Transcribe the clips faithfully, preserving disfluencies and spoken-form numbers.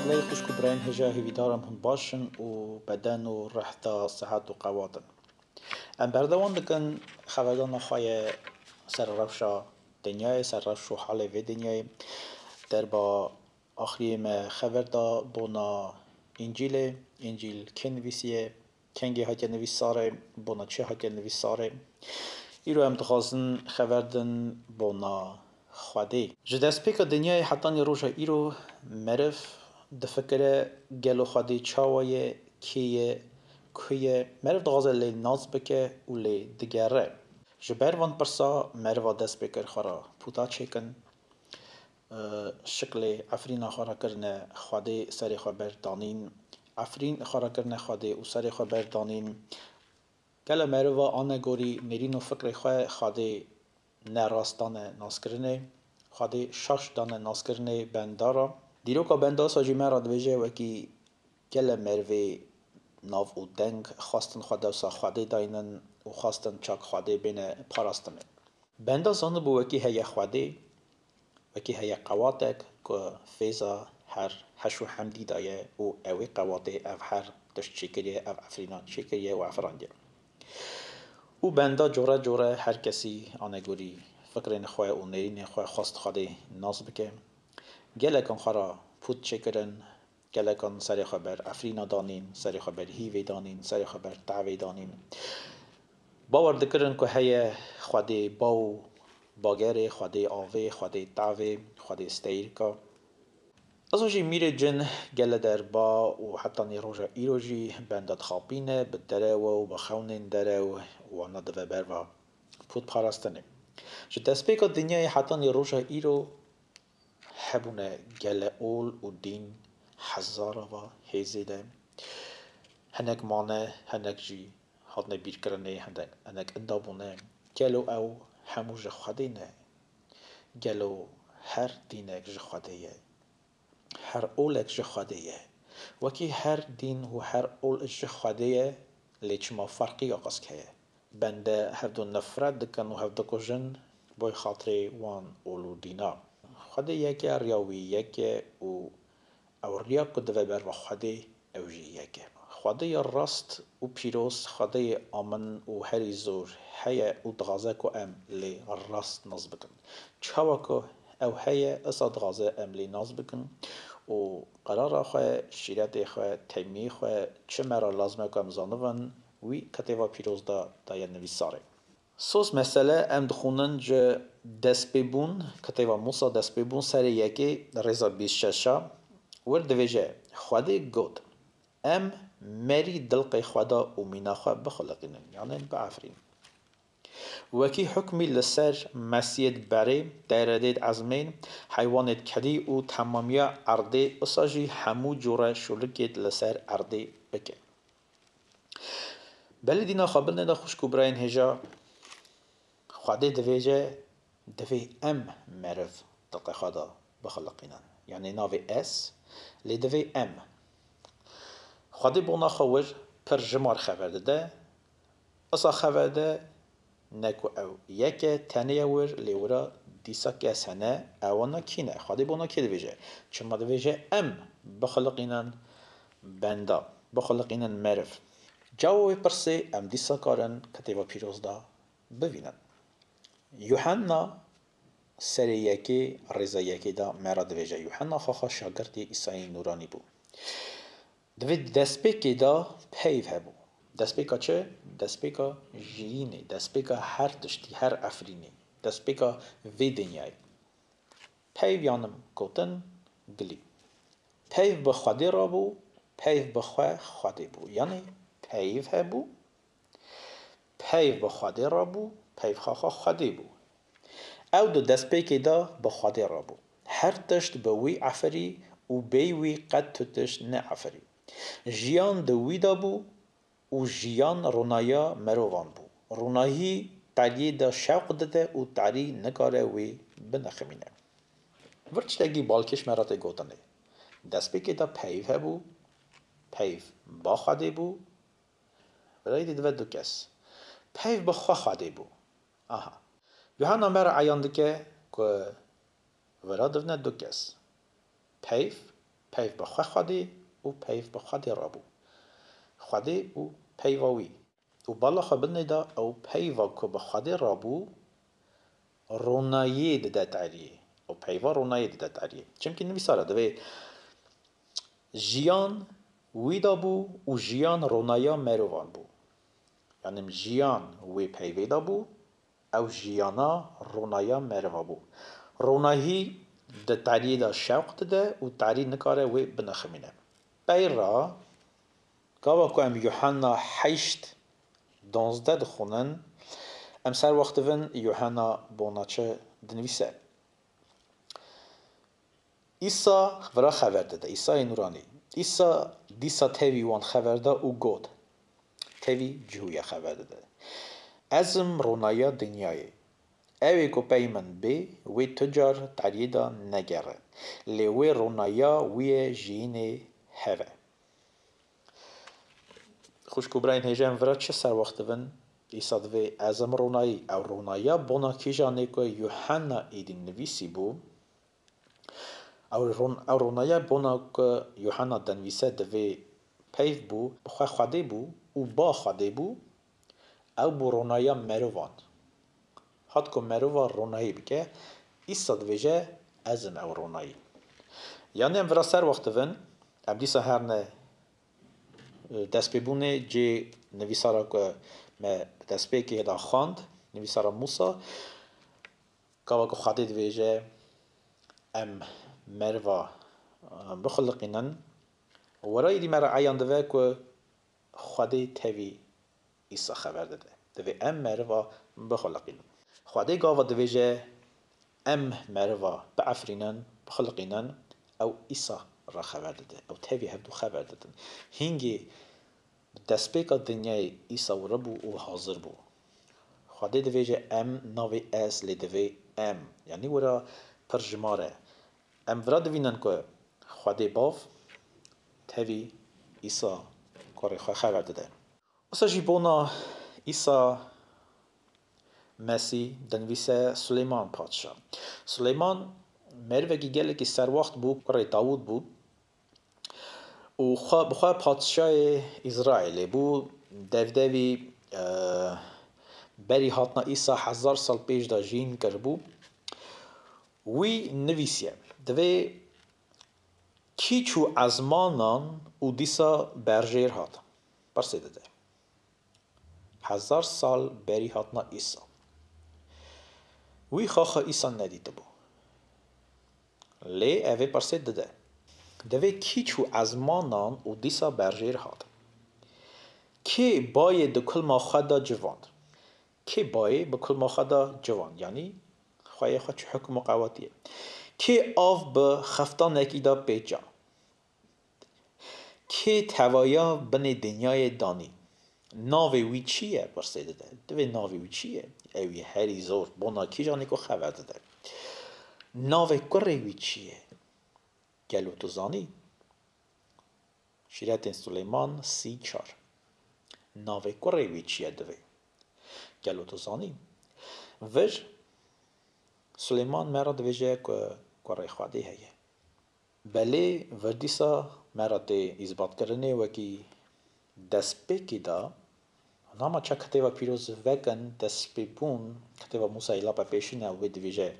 Lê xwişk û birayên hêja, hêvîdar im hûn baş in û beden û reh da sihet û qewat in. Em berdewam dikin xeberdana xwe ye ser rewşa dinyayê, ser rewş û halê vê dinyayê. Derba axiriyê me xeber da bona Încîlê, Încîl kê nivîsiye, kengê hatiye nivîsarê, bona çi hatiye nivîsarê. Îro em dixwazin xeber din bona Xwedê. Ji destpêka dinyayê hetanî roja îro meriv difikire gelo Xwedê çawa ye, kê ye, ku ye. Meriv dixwaze lê nas bike û lê digere. Ji ber van pirsa meriva dest pê kir xwe re pûta çêkin. Şiklê Efrîna xwe re kirine Xwedê, serê xwe ber danîn. Efrîn xwe re kirine Xwedê û serê xwe ber danîn. Gelo meriva anegorî nêrîn û fikrê xwe Xwedê ne rast dane naskirinê, Xwedê şaş dane naskirinê benda re. Dîroka benda sa jî me re dibêje wekî gelo merivê nav û deng xwestin xwe dewsa Xwedê daynin û xwestin çak Xwedê bêne parastinê. Benda zanibû wekî heye Xwedê, wekî heye qewatek ku fêza her heş û hemdî daye û ew ê qewatê ev her tişt çêkiriye, ev efrîna çêkiriye û efirandiye. Û benda cure cure her kesî anegorî fikrên xwe û nêrînên xwe xwest Xwedê nas bike. Gelekan xwe re pût çêkirin, gelekan serê xwe ber efrîna danîn, serê xwe ber hîvê danîn, serê xwe ber tavê danîn. Bawer dikirin ku heye Xwedê baw û bagerê, Xwedê avê, Xwedê tavê, Xwedê steyîrka. Esa jî mîrê cin gele derba û hetanî roja îro jî benda dixapîne, bi derew û bi xewnên derew wana dive berva pût parastinê. Ji destpêka dinyayê hetanî roja îro hebûne gele ol û dîn hezara va hêzê de. Hinek mane, hinek jî hatine bîrkirinê, hinek, hinek inda bûne. Gelo ew hemû ji Xwedê ne? Gelo her dînek ji Xwedê ye? Her olek ji Xwedê ye? Wekî her dîn û her ol ji Xwedê ye, lê çima ferqî ya qesk heye? Bende hevdu nifret dikin û hev dikujin, boy xatirê wan ol û dîna. Xwedê yek e, riya wî yek e û ew riya ku dive berva Xwedê, ew jî yek e. Xwedêya rast û pîroz, Xwedêyê amin û herî zor heye û dixwaze ku em lê rast nas bikin. Çawa ku ew heye, esa dixwaze em lê nas bikin û qerara xwe, şîretê xwe, temiyê xwe, çi me re lazim e ku em zanibin, wî kitêba pîroz de daye nivîsarê. Sos mesele em dixwînin ji Destpêbûn, kitêba Mûsa Destpêbûn serê yekê rêza bîst şeş a. Wir dibêje, Xwedê got, em merî dilqê xwe de û mîna xwe bixuliqînin, yanê biefrînin. Wekî hukmî li ser mesiyêd berê, deredêd ezmên, heywanêd kedî û temamiya erdê, usa jî hemû cûre şûlikêd li ser erdê bike. Belê dîna xwe binêre xwişk û birayên hêja, Xwedê divêje, divê em meriv dilqê xwe de bixiliqînin. Yanê navê ez, lê divê em. Xwedê bona xwe wir pir jimar xeber dide. Isa xeber de ne ku ew yek e, tenê ye wir, lê wira dîsa kes hene, ewana kî ne? Xwedê bona kê divêje? Çima divêje em bixiliqînin benda, bixiliqînin meriv? Cewabê pirsê em dîsa karin kitêba pîroz de bivînin. Yuhanna serê yekê, rêza yekê de me re divêje. Yuhanna xwexa şagirtê Îsayê Nûranî bû. Divê destpêkê de peyv hebû. Destpêka çi? Destpêka jiyînê, destpêka her tiştî, her efrînê, destpêka vê dinyayê. Peyv yanim gotin gilî. Peyv bi Xwedê re bû, peyv bi xwe Xwedê bû. Yanî peyv hebû, peyv bi Xwedê re bû, peyv xwexa Xwedê bû. Ew di destpêkê de bi Xwedê re bû. Her tişt bi wî efirî û bêyî wî qet tu tişt neefirî. Jiyan di wî de bû û jiyan ronaya merovan bû. Ronahî tariyê de şewq dide û tarî nikare wî biniximîne. Vir tiştekî balkêş me re tê gotinê. Destpêkê de peyv hebû, peyv ba Xwedê bû, Birayî dî dibe du kes. Peyv bi xwe Xwedê bû. Aha. Yuhanna me re eyan dike ku vira divne du kes. Peyv Peyv bi xwe Xwedê û peyv bi Xwedê re bû. Xwedê û peyva wî. Û bala xwe binê de ew peyva ku bi Xwedê re bû, ronayê dide teriyê. Ew peyva ronayê dide teriyê. Çimkî nivîsar e, divê jiyan wî de bû û jiyan ronaya merovan bû. Yanî jiyan wê peyvê de bû, ew jiyana ronaya meriva bû. Ronahî di teriyê de şewq dide û terî nikare wê biniximîne. Peyra, gava ku em Yuhanna heşt, duwazdeh dixwînin, em ser wext divin Yuhanna bona çi dinivîse. Îsa vira xever dide, Îsayê Nûranî. Îsa dîsa tevî wan xever da û got, tevî cihûya xever dide, Ez im ronaya dinyayê. Ew ê ku pey min bê, wê tu car teriyê de negere, lê wê ronaya wî yê jiyînê heve. Xwişk û birayên hêja, em vira çi ser wext divin? Îsa divê, Ez im ronayî. Ew ronaya bona kîjanê ku Yuhanna êdî nivîsî bû, ew ron-, ew ronaya bona ku Yuhanna dinivîse divê peyv bû, bi xwe Xwedê bû û ba Xwedê bû, ew bû ronaya merovan. Hat ku merova ronayî bike, Îsa dibêje, Ez im ew ronayî. Yanî em vira ser wext divin, em dîsa herne, e, destpêbûnê cê nivîsara ku me bi destpêkê da xwend, nivîsara Mûsa, gava ku Xwedê dibêje, Em meriva, e, bixuliqînin. Wera êdî me re eyan dive ku Xwedê tevî Îsa xeber dide. Divê em meriva bixuliqînin. Xwedê gava dibêje, Em meriva biefirînin, bixuliqînin, ew Îsa re xever dide. Ew tevî hevdû xever didin. Hingê bi destpêka dinyayê Îsa wira bû û hazir bû. Xwedê dibêje, Em, navê ez lê divê em. Yanî wira pirjimar e. Em vira divînin ku Xwedê Bav tevî Îsa kurê xwe xever dide. Wisa jî bona Îsa Mesîh dinivîse Suleyman Padşa. Suleyman merivekî gelekî serwext bû, kurê Dawûd bû û xwe, bi xwe padşayê Îsraîlê bû. Devdevî, e, berî hatina Îsa hezar sal pêş de jîn kiribû. Wî nivîsiye, divê kîç û ezmanan û dîsa berjêr hat. Pirsê dide. Hezar sal berî hatina Îsa. Wî xaxa Îsa nedîtibû. Lê ev ê pirsê dide. Divê kîç û ezmanan û dîsa berjêr hat. Kê bayê di kulma xwe de civand? Kê bayê bi kulma xwe de civand? Yanî xweyê xwe çi hukm û qewetiye? Kê av bi xeftanekî de pêça? Kê tevaya binê dinyayê danî? Navê wî çi ye? Pirsê dide. Divê navê wî çi ye? Ew ê herî zor bona kîjanê ku xever dide. Navê kurê wî çi ye? Gelo tu zanî? Şîretên Suleyman sî çar. Navê kurê wî çi ye divê? Gelo tu zanî? Vir Suleyman me re dibêje ku kurê Xwedê heye. Belê, vir dîsa me re tê îsbatkirinê wekî destpêkê de, nama çe kitêba pîroz vekin, destpêbûn, kitêba Mûsayê lapa pêşîn e, wê dibêje,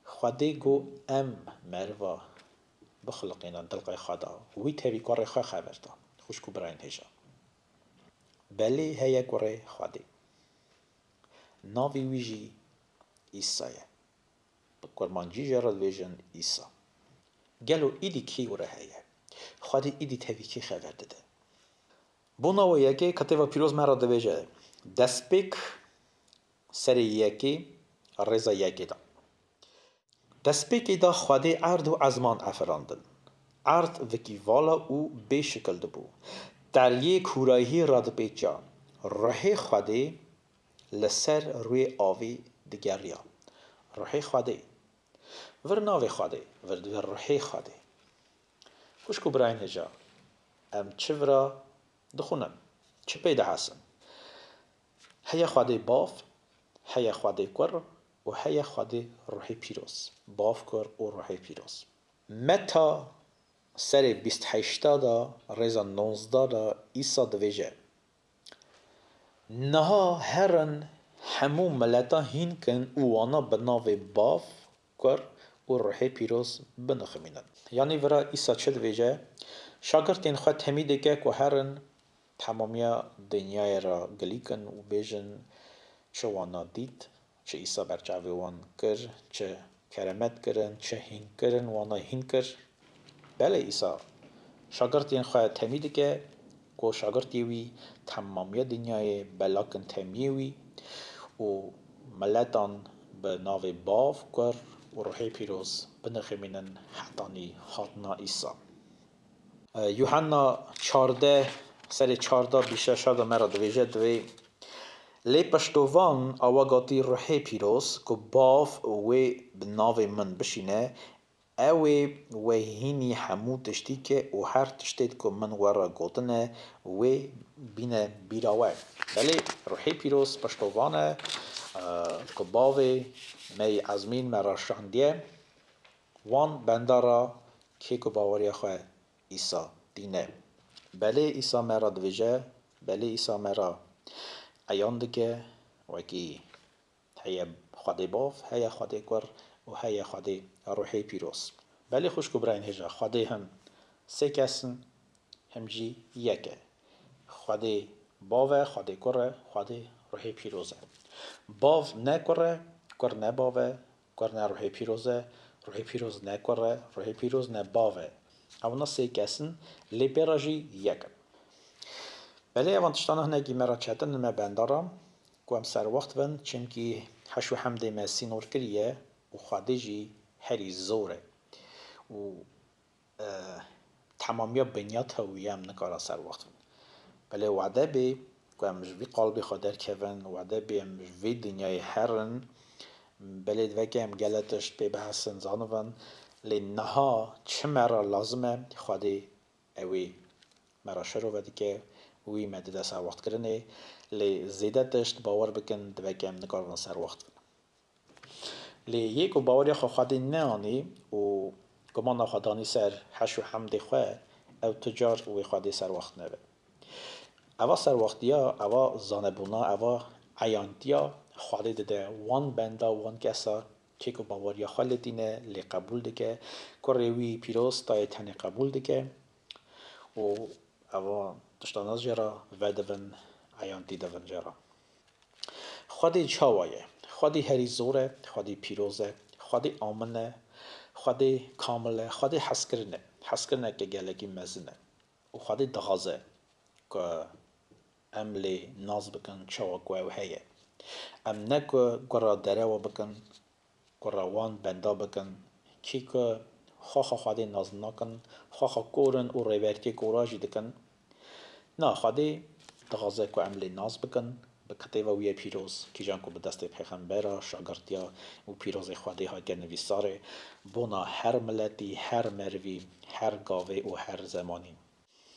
Xwedê got em meriva bixuliqînin dilqê xwe de, wî tevî kurê xwe xeber da. Xwişk û birayên hêja. Belê heye kurê Xwedê. Navê wî jî Îsa ye. Bi kurmancî jê re dibêjin Îsa. Gelo îdî kî wira heye? Xwedê îdî tevî kî xeber dide? Bona we yekê, kitêba pîroz me re dibêje, destpêk serê yekê, rêza yekê de. Destpêkê de Xwedê erd û ezman efirandin. Erd vikî vala û bê şikil dibû. Deriyê kûrayî radipêça. Ruhê Xwedê li ser rûyê avê digeriya. Ruhê Xwedê. Vir navê Xwedê, vir divê ruhê Xwedê. Xwişk û birayên hêja, em çi vira dixwînin, çi pê dihesin? Heye Xwedê Bav, heye Xwedê Kur û heye Xwedê Ruhê Pîroz. Bav, Kur û Ruhê Pîroz. Meta Serê bîst heşta de, rêza nozda de Îsa divêje: Niha herin hemû mileta hîn kin û wana bi navê Bav, Kur û Ruhê Pîroz biniximînin. Yanî vira Îsa çi divêje? Şagirtên xwe temî dike ku herin temamiya dinyayê re gilî kin û bêjin, çi wana dît, çi Îsa ber çavê wan kir, çi keremet kirin, çi hîn kirin, wana hîn kir. Belê Îsa şagirtên xwe temî dike ku şagirtê wî temamiya dinyayê belakin temiyê wî û miletan bi navê Bav, Kur û Ruhê Pîroz biniximînin hetanî hatina Îsa. Yuhanna çardeh, serê çardeh bîst şeş de me re divêje, divê: Lê piştovan, awa gotî Ruhê Pîroz, ku Bav wê bi navê min bişîne, ew ê we hînî hemû tiştî ke û her tiştê ku min we re gotine, wê bîne bîra we. Belê Ruhê Pîroz piştovan e, e, ku Bavê me yê ezmîn me re şandiye. Wan benda re kê ku baweriya xwe Îsa tîne. Belê Îsa me re divêje, belê Îsa me re eyan dike, wekî heye Xwedê Bav, heye Xwedê Kur û heye Xwedê Ruhê Pîroz. Belê xwişk û birayên hêja, Xwedê him sê kes in, him jî yek e. Xwedê Bav e, Xwedê Kur e, Xwedê Ruhê Pîroz e. Bav ne Kur e, Kur ne Bav e, Kur ne Ruhê Pîroz e, Ruhê Pîroz ne Kur e, Ruhê Pîroz ne Bav e. Ewna sê kes in, lê pê re jî yek in. Belê evan tiştana hinekî me re çetin in me benda re, ku em serwext bin, çimkî heş û hemdê me sînor kiriye û Xwedê jî herî zor e. Û e, temamiya binyata wî em nikara serwext bin. Belê wade bê ku em ji vî qalbê xwe derkevin, wade bê em ji vê dinyayê herin, belê diveke em gele tişt pê bihesin, zanibin, lê niha çi me re lazim e, Xwedê ew ê me re şirove dike, wî me dide serwextkirinê, lê zêde tişt bawer bikin, diveke em nikaribin serwext bin. Lê yê ku baweriya xwe Xwedê neanî û gumana xwe danî ser heş û hemdê xwe, ew tu car wê Xwedê serwext nebe. Eva serwextiya, eva zanebûna, eva eyantiya Xwedê dide wan benda, wan kesa kê ku baweriya xwe lê tîne, lê qebûl dike, kurê wî pîroz tayê tenê qebûl dike û eva tiştana jê re vedivin, eyantî divin jê re. Xwedê çawa ye? Xwedê herî zor e, Xwedê pîroz e, Xwedê amin e, Xwedê kamil e, Xwedê hezkirin e. Hezkirineke gelekî mezin e. Û Xwedê dixwaze ku em lê nas bikin çawa ku ew heye. Em ne ku gura derewa bikin, ku re wan benda bikin, kî ku xwexa Xwedê nas nakin, xwexa kor in û rêbertiyê kora jî dikin. Na, Xwedê dixwaze ku em lê nas bikin, bi kitêba wî yê pîroz, kîjan ku bi destê pêxembera, şagirtiya û pîrozê Xwedê hatiye nivîsarê, bona her miletî, her merivî, her gavê û her zemanî.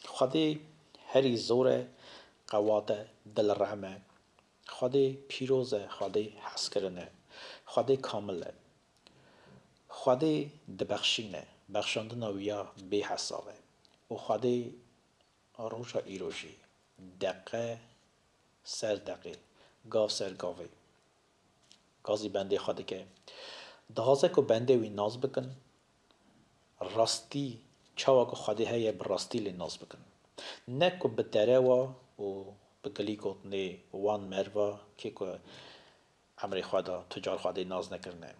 Xwedê herî zor e, qewat e, dilrehm e. Xwedê pîroz e, Xwedê hezkirin e, Xwedê kamil e. Xwedê dibexşîne, bexşandina wî ya bêhesab e. Û Xwedê roja îro jî, deqe ser deqê, gav ser gavê, gazî bendê xwe dike. Dixwaze ku bendê wî nas bikin, rastî, çawa ku Xwedê heye, bi rastî lê nas bikin. Ne ku bi derewa û bi gilî gotinê wan merva, kê ku emrê xwe da, tu car Xwedê nas nekirine.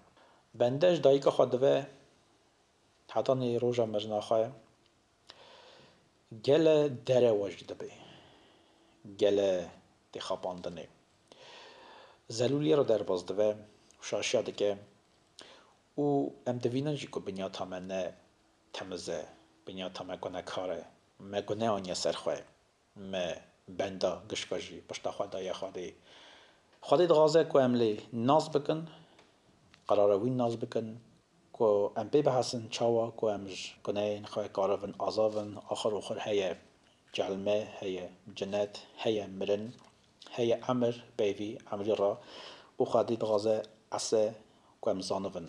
Bende ji dayika xwe dive, hetanî roja mirina xwe, gele derewa jî dibe. Gele tê xapandinê. Zelûliyê re derbas dibe û şaşiya dike û em divînin jî ku binyata me ne temiz e, binyata me gunekar e, me gune aniye ser xwe, me benda gişka jî pişta xwe daye Xwedê. Xwedê dixwaze ku em lê nas bikin, qerara wî nas bikin, ku em pê bihesin çawa ku em ji guneyên xwe karibin azad bin, axir oxir heye celme, heye cinet, heye mirin, heye emir, peyvî emrî re û Xwedê dixwaze ese ku em zanibin.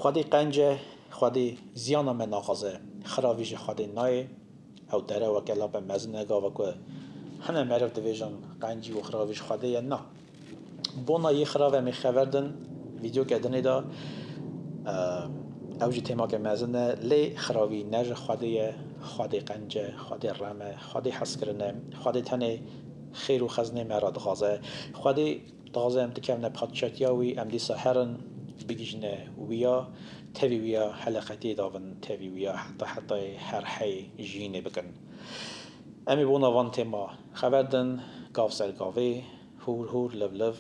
Xwedê qenc e, Xwedê ziyana me naxwaze. Xiravî ji Xwedê nayê. Ew dereweke lape mezin e, gava ku hene meriv dibêjin qencî û xiravî ji Xwedê ye, na. Bona yê xirav em ê xever din vîdeoke dinê de, e, ew jî têmake mezin e, lê xiravî ne ji Xwedê ye, Xwedê qenc e, Xwedê rem e, Xwedê hezkirin e, Xwedê tenê xêr û xezinê me re dixwaze. Xwedê dixwaze em dikevine padşatiya wî, em dîsa herin bigihîjine wiya, tevî wiya heleqetiyê davin, tevî wiya heta hetayê her hey jiyînê bikin. Em ê bona van têma xever din, gav ser gavê, hûr hûr, liv liv.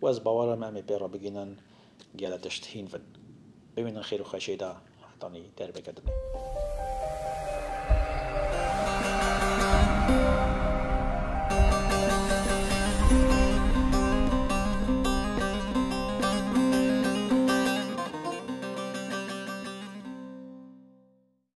Û ez bawer im em ê pê re bigihînin gele tişt hîn bin. Bimînin xêr û xweşiyê de, hetanî derbeke dinê.